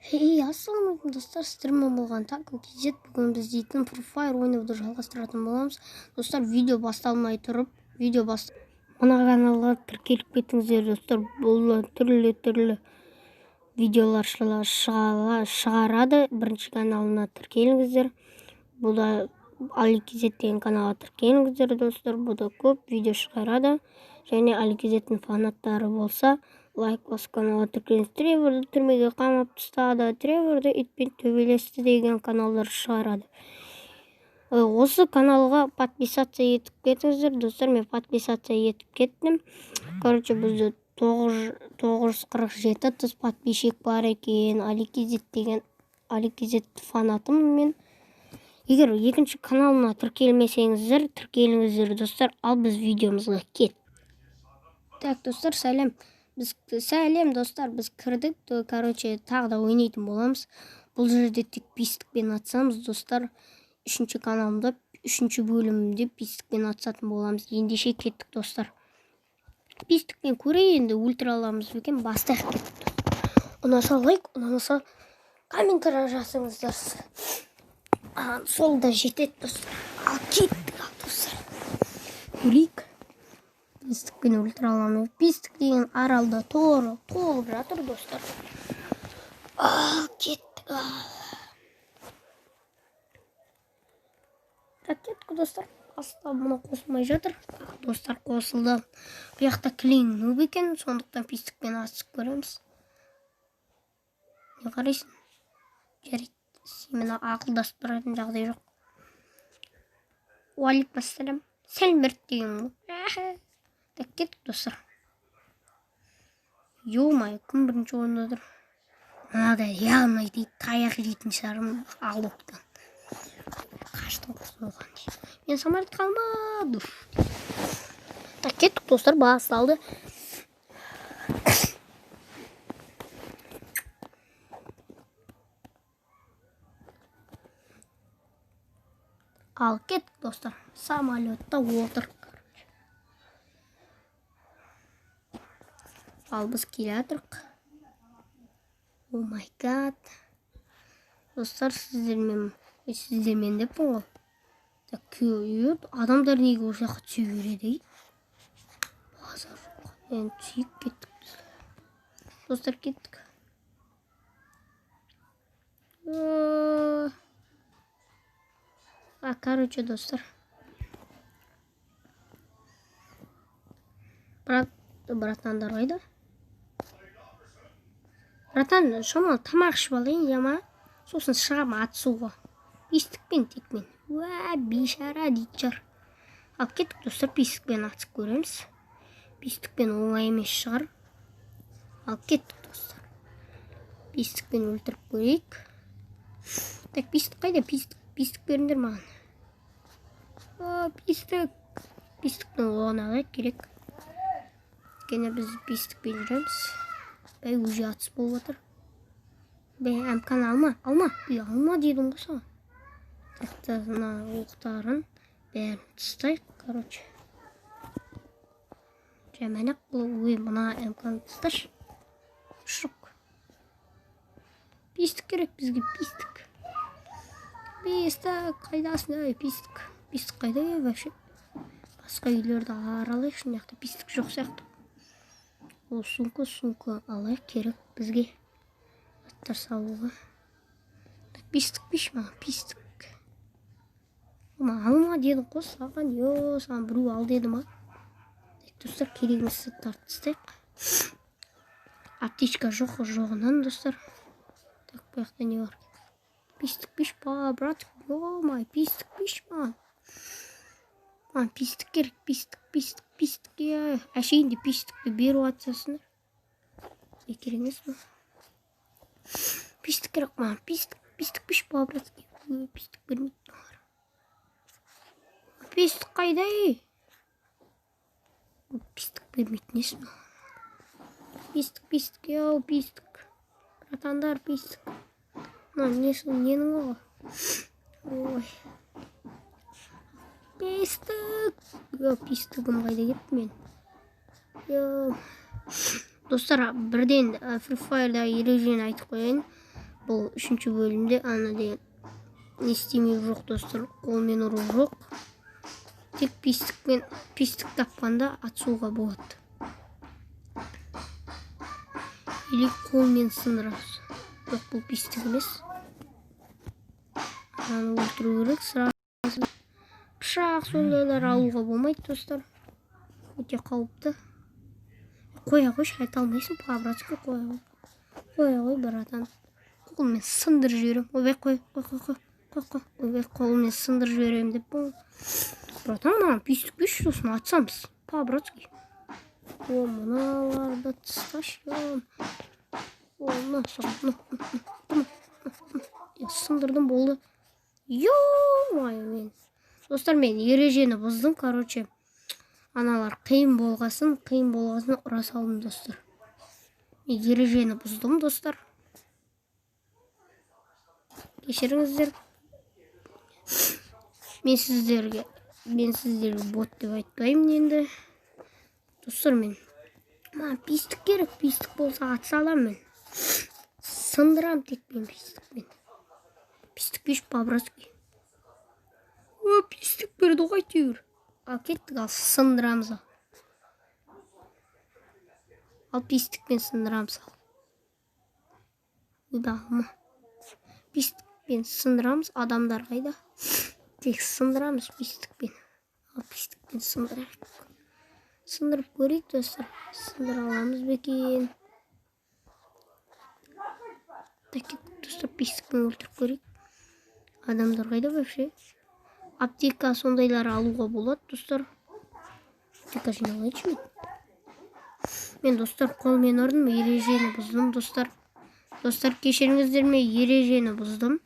Hey, ассалаумағалейкум достар, сіздермен болған Taco KZ. Бүгін біз дейтін Free Fire ойнауды жалғастыратын боламыз. Достар, видео басталмай тұрып, мына каналға тіркеліп кетіңіздер, достар. Бұл түрлі-түрлі видеолар шығарады. Бірінші каналына тіркеліңіздер. Бұл да Али KZ деген каналға тіркеліңіздер, достар. Бұл да көп видео шығарады. Және Али KZ-тің фанаттары болса, лайк басып каналға тіркеліңіз. Треворды түрмеге қамап тастады, Треворды итпен төбелесті деген каналдар шығарады. Осы каналға подписаться етіп кетіңіздер, достар. Мен подписаться етіп кеттім. Короче, бізде 947 тыс подписчик бар екен. Али KZ деген, Али KZ фанатымын мен. Егер екінші каналыма тіркелмесеңіздер, тіркеліңіздер, достар. Ал біз видеомызға кеттік. Так, достар, сәлем. Біз сәлем, достар, біз кірдік. Короче, тағы да ойнайтын боламыз. Бұл жерде тек бестікпен атсамыз, достар. Үшінші каналымда, үшінші бөлімінде бестікпен атсатын боламыз. Ендеше кеттік, достар. Бестікпен көрейік енді, өлтіре аламыз ба екен? Бастайық, кеттік, достар. Ұнаса лайк, ұнамаса комментарий жазыңыздар. Сол да жетеді, достар. Ал кеттік, ал, достар. Көрейік. Бестікпен өлтіре аламыз. Бестік деген аралда толып жатыр, достар. Ал кеттік, ал. Так, кеттік, достар. Аста мұны қосылмай жатыр. Достар, қосылды. Бұл жақта клин нуб екен, сондықтан бестікпен атысып көреміз. Не қарайсың? Жарайды, сенімен ақылдасып тұратын жағдай жоқ. Уалейкум ассалам. Сәлем деген ғой. Так, кеттік, достар. Ё-моё, кім бірінші орында тұр? Мынадай явно дейді, таяқ жейтін шығармын алоқтан. Қаштым құрсын оған дейін. Мен самолет қалмады. Так, кеттік, достар, басталды. Ал кеттік, достар. Самолетта отыр. Ал біз келе жатырық. О май гад. Достар, сіздермен деппін ғой. Так, адамдар неге ол жаққа түсе береді, ей? Базар жоқ. Енді түсейік, кеттік біз. Достар, кеттік. Короче, достар. Братандар қайда? Братан, шамалы тамақ ішіп алайын, я ма? Сосын шығам атысуға. Бестікпен тек мен. Уә, бейшара дейтін шығар. Ал кеттік, достар, бестікпен атысып көреміз. Бестікпен оңай емес шығар. Ал кеттік, достар. Бестікпен өлтіріп көрейік. Так, бестік қайда? Бестік, бестік беріңдер маған. О, бестік. Бестіктің оғын алайық, керек. Өйткені біз бестікпен жүреміз. Бәй, уже атыс болып жатыр. Бәй, әмкан алма, алма. Үй, алма дедім ғой саған. Так, мына оқтарын бәрін тастайық, короче. Жаман-ақ бұл, ой, мына әмкан тасташы. Ұшық. Бестік керек бізге, бестік. Бестік, қайдасың, ей, бестік. Бестік қайда, ей, вообще? Басқа үйлерді аралайықшы, мына жақта бестік жоқ сияқты. Ол сумка, сумка алайық, керек бізге. Заттар салуға. Так, бестік беш маған, бестік. Ома, алма дедім ғой саған, ё, саған біреу ал деді ма? Так, достар, керек емес заттарды тастайық. Аптечка жоқ, жоғынан, достар. Так, бұл жақта не бар? Бестік беш па, братик, ё-моё, бестік беш маған. Маған бестік керек, бестік, бестік, бестік, е, әшейінде бестікті беріп жатсасыңдар. Не керек емес пе? Бестік керек маған, бестік, бестік беш па, братик, ой, бестік бермейді маған. Бестік қайда, ей? Ой, бестік бермейді, несі маған? Бестік, бестік, ау, бестік. Братандар, бестік. Мына несі, ненің оғы? Ой. Бестік. Йо, бестігім қайда кетті мен? Йо. Достар, бірден Free Fire'да ережені айтып қояйын. Бұл 3-ші бөлімде ана деген не істемеу жоқ достар, қолмен ұру жоқ. Тек пистікпен, пистік тапқанда атысуға болады. Или қолмен сындырамыз. Жоқ, бұл пистік емес. Ананы өлтіру керек сразу. Пышақ сондайлар алуға болмайды достар. Өте қауіпті. Қоя қойшы, айта алмайсың, по-братски қоя қой. Қоя қой, братан. Қолмен сындырып жіберемін. Ойбай, қой, қой, қой, қой, қой, қой. Ойбай, қолмен сындырып жіберемін деп бұл. Братан, маған пистік берші, сосын атсамыз. По-братски. О, мыналарды тасташы. О, мына саған, мына, мына, мына. Сындырдым, болды. Ё-моё, мен. Достар, мен ережені бұздым, короче. Аналар қиын болғасын, қиын болғасын ұра салдым, достар. Мен ережені бұздым, достар. Кешіріңіздер. Мен сіздерге бот деп айтпаймын енді. Достар, мен маған пистік керек, пистік болса атса аламын мен. Сындырам тек мен пистікпен. Пистік берші по-братски. О, пистік берді ғой әйтеуір. Ал кеттік, ал сындырамыз ал. Ал пистікпен сындырамыз ал. Ойбай, алма. Пистікпен сындырамыз, адамдар қайда? Тек сындырамыз пистікпен. Ал пистікпен сындырайық. Сындырып көрейік, достар. Сындыра аламыз ба екен? Так, достар, пистікпен өлтіріп көрейік. Адамдар қайда вообще? Аптека сондайлар алуға болады, достар. Аптека жиналайыншы мен. Мен, достар, қолмен ұрдым, ережені бұздым, достар. Достар, кешіріңіздер, мен ережені бұздым.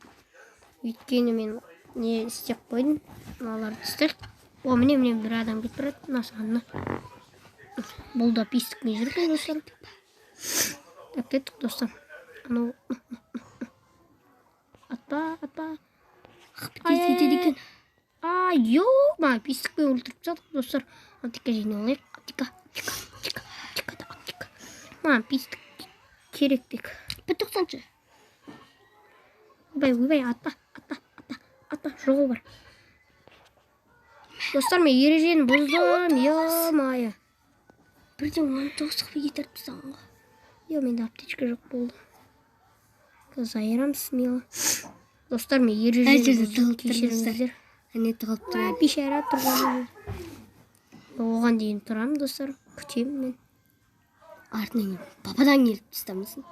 Өйткені мен не істеп қойдым. Мыналарды істейік. О, міне, міне бір адам кетіп барады. Мына саған, мына. Бұл да пистікпен жүр екен, достар. Так, кеттік, достар. Анау, атпа, атпа. Тез кетеді екен. А, ё-ма, пистікпен өлтіріп тастадық, достар. Аптека жинап алайық. Аптека, аптека, аптека, аптека да аптека. Маған пистік керек тек. Бір тоқсаншы. Ойбай, ойбай, атпа, атпа, атпа, атпа, жоғы бар. Достар, мен ережені бұздым, ё-моё. Бірден 19 қылып кетіріп тастаған ғой. Ё, менде аптечка жоқ болды. Қазір айырамыз смело. Достар, мен ережені Әр жерде бұздым, тығылып тұр, достар. кешіріңіздер. Әне тығылып тұр. Ай, бейшара тұрған. Оған дейін тұрамын, достар. Күтемін мен. Артынан пападан келіп тастамасын.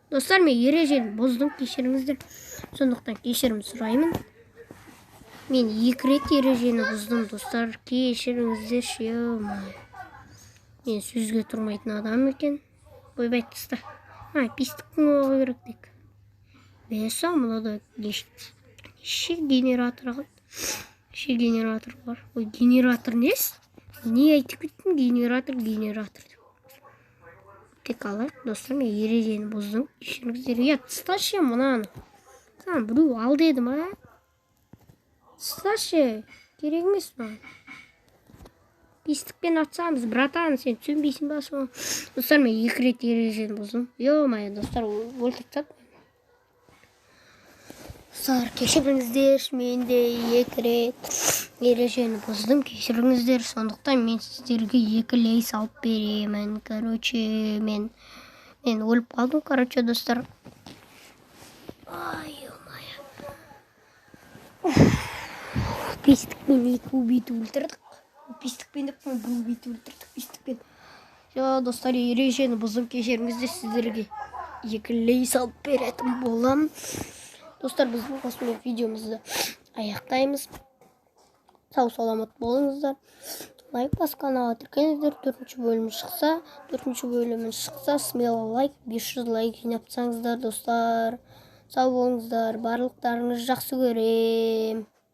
Достар, мен ережені бұздым, кешіріңіздер. Сондықтан кешірім сұраймын. Мен 2 рет ережені бұздым, достар. Кешіріңіздерші, ё-моё. Мен сөзге тұрмайтын адам екен. Ойбай, тыста. А, пистіктің оғы керек тек. Бәсі, мынада неше генератор қалды? Неше генератор бар? Ой, генератор несі? Не айтып кеттім? Генератор, генератор деп. Тек алайық, достар, мен ережені бұздым. Кешіріңіздер. Я, тасташы мынаны. Саған біреу ал деді ма? Тасташы, керек емес маған. Пистікпен атсамыз, братан, сен түсінбейсің ба соны? Достар, мен 2 рет ережені бұздым. Ё-моё, достар, өлтіріп тастады. Достар, кешіріңіздер, мен де 2 рет ережені бұздым, кешіріңіздер. Сондықтан мен сіздерге 2 лей салып беремін. Короче, мен өліп қалдым, короче, достар. Ай, ё-моё. Пистікпен 2 убитый өлтірдік. Пистікпен деп қойып, бір убитый өлтірдік, пистікпен. Всё, достар, ережені бұздым, кешіріңіздер, сіздерге 2 лей салып беретін боламын. Достар, біз осымен видеомызды аяқтаймыз. Сау саламат болыңыздар. Лайк басып каналға тіркеліңіздер. 4-ші бөлімі шықса, 4-ші бөлімі шықса, смело лайк, 500 лайк жинап тастаңыздар, достар. Сау болыңыздар. Барлықтарыңызды жақсы көрем.